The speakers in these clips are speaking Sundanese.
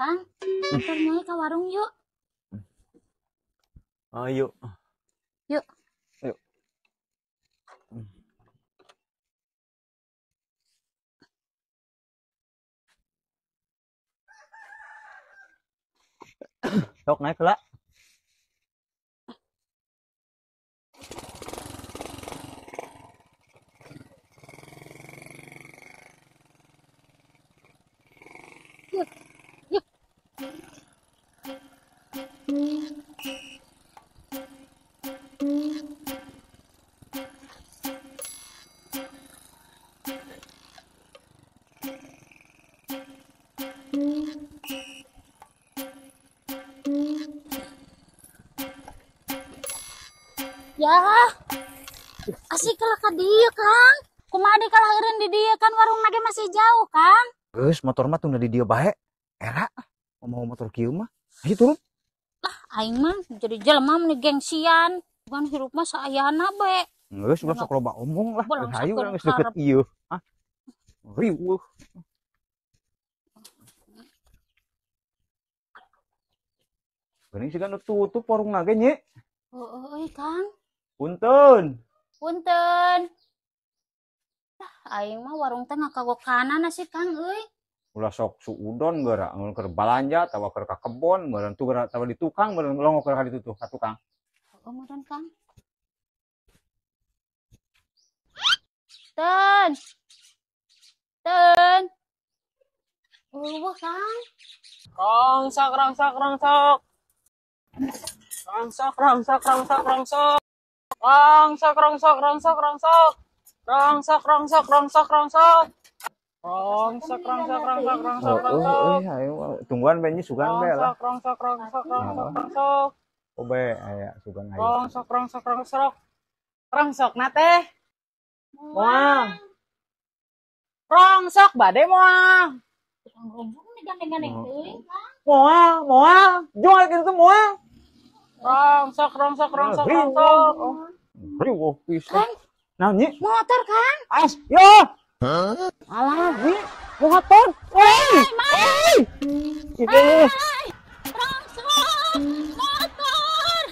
Kang, antar Nyai ke warung yuk. Ayo. Yuk. Yuk. Sok naik lah. Yuk. Yuk. Ya, asik lah ka dieu, Kang. Kumaha dikalahireun di dieu kan warung ge masih jauh, Kang. Geus motor mah tunda di dieu bae. Era mau motor kieu mah. Ayo turun. Lah, aing mah jadi jelema meni gengsian. Bukan hirup mah saayana bae. Geus ulah sok loba omong lah. Hayu urang geus deket ieu. Hah? Riweuh. Geuning siga nu tutup warung ge nye. Heeh euy, Kang. Punten. Punten. Lah, aing mah warung teh ngakagokanan sih, Kang euy. Ulah sok suudon geura mun keur balanja atawa keur ka kebon meureun tuh geura atawa di tukang meureun longok keur ka ditu tuh ka tukang. Heeh meureun, Kang. Ten. Ten. Eueuh, Kang. Rongsok, rongsok, rongsok. Rongsok, rongsok, rongsok, rongsok. Rongsok, rongsok, rongsok, rongsok. Rongsok, rongsok, rongsok, rongsok. Rongsok, rongsok, rongsok, rongsok, rongsok. Ayo tungguan bae nya sugan bae lah. Rongsok, rongsok, rongsok, rongsok. Oh bae aya sugan aya. Rongsok, rongsok, rongsok. Rongsok na teh. Moal. Rongsok bade moal. Rongsok nih gandeng-gandeng teuing, Kang. Moal, moal. Jual kitu moal. Rongsok, rongsok, rongsok, rongsok. Riweuh pisan. Naon nyi? Motor, Kang. As, yo. Alah, nyi, motor. Woi, woi. Rongsok, motor.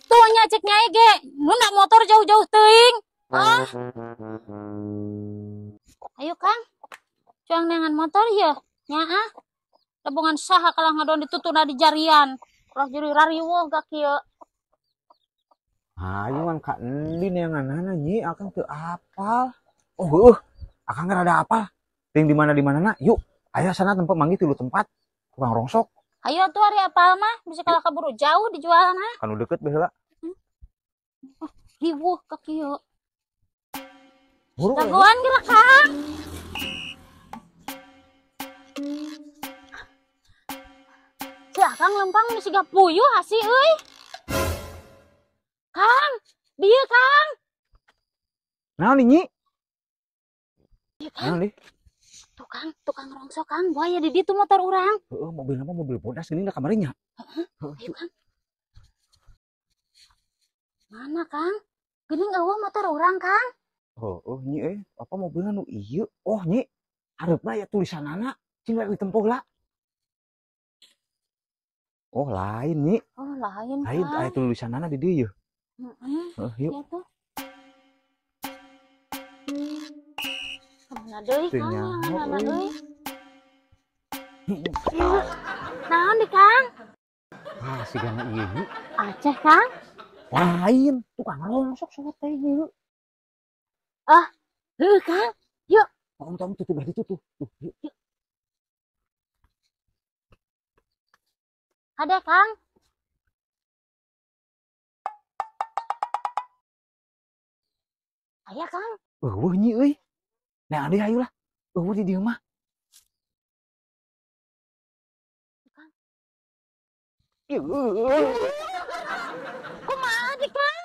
Tuh nya cek nyai ge, nu nak motor jauh-jauh teuing. Ah. Ayo, Kang. Cuang neangan motor ya. Nya ah. Lebongan saha kalah ngadon ditutuna di jarian. Ulah jadi rariweuh gak kieu. Ayo kan ka endi neanganana nyi, akang teu apal. Oh heuh, akang rada apal. Ting di mana-na, yuk. Aya sana tempat manggih tilu tempat tukang rongsok. Ayo atuh ari apal mah, bisa kalah kaburu jauh dijualna. Kanu deket bae heula. Riweuh ka kieu. Dagoan geura, Kang. Si Akang lempang nu siga puyuh hasi euy. Kang, dieu Kang. Naon nyi? Ieu Kang. Naon deui? Tukang, tukang rongsok Kang, buaya di ditu motor urang. Heeh, mobilna mah mobil bodas geuning da kamari nya. Heeh. Ayo Kang. Mana Kang? Geuning eueuh motor urang Kang. Heeh nyi euy, apa mobilna nu ieu? Oh nyi, hareupna aya tulisanana, cing rek ditempuh lah. Oh lain nyi. Oh lain. Lain aya tulisanana di dieu yeuh. Heeh. Heeh, yuk. Ya tuh. Kamana deui Kang? Mana deui? Naon di Kang? Ah, sigana ieu nyi. Aceh Kang. Lain, tukang rongsok sok teh ieu. Ah, heuh Kang. Yuk. Tong tutup lah ditutup. Tuh, yuk. Yuk. Ada Kang. Aya Kang. Eueuh nyi euy. Nah, ade hayu lah. Eueuh di dieu mah. Kang. Ieu. Kumaha di Kang?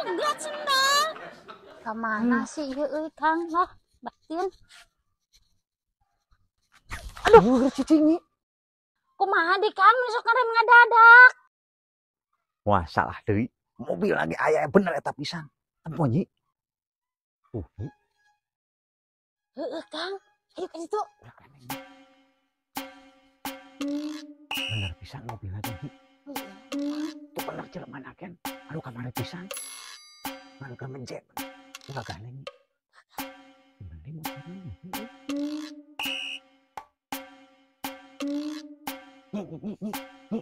Pegat sendal. Kamana sih ieu euy Kang? Lah, batin. Aduh, cicing nyi. Kumaha di Kang besok ngarem ngadadak. Wah, salah deui. Mobil lagi aya bener eta pisan. Tempo nyi. Tuh, nyi. Heeh, Kang. Ayo ka ditu. Bener pisan mobilna teh. Tuh bener jelema Ken. Aduh kamari pisan. Anu keur menjet. Ulah gandeng. Dibeli motorna. Nyi nyi nyi nyi.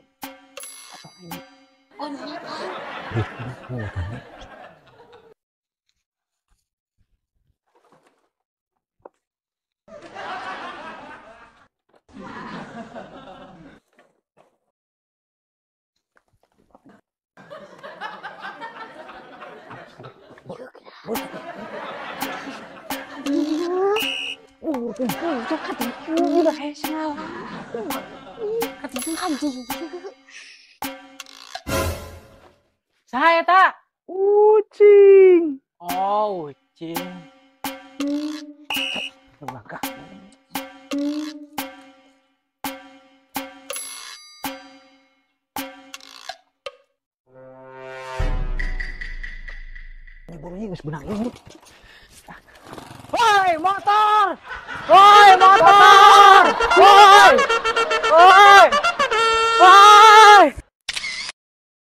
Motorna ini. Oh nya. Motorna. Saha eta? Ucing. Oh, ucing. Bangga. Ini bulunya geus beunang ieu. Woi, motor! Woi, motor! Woi! Woi!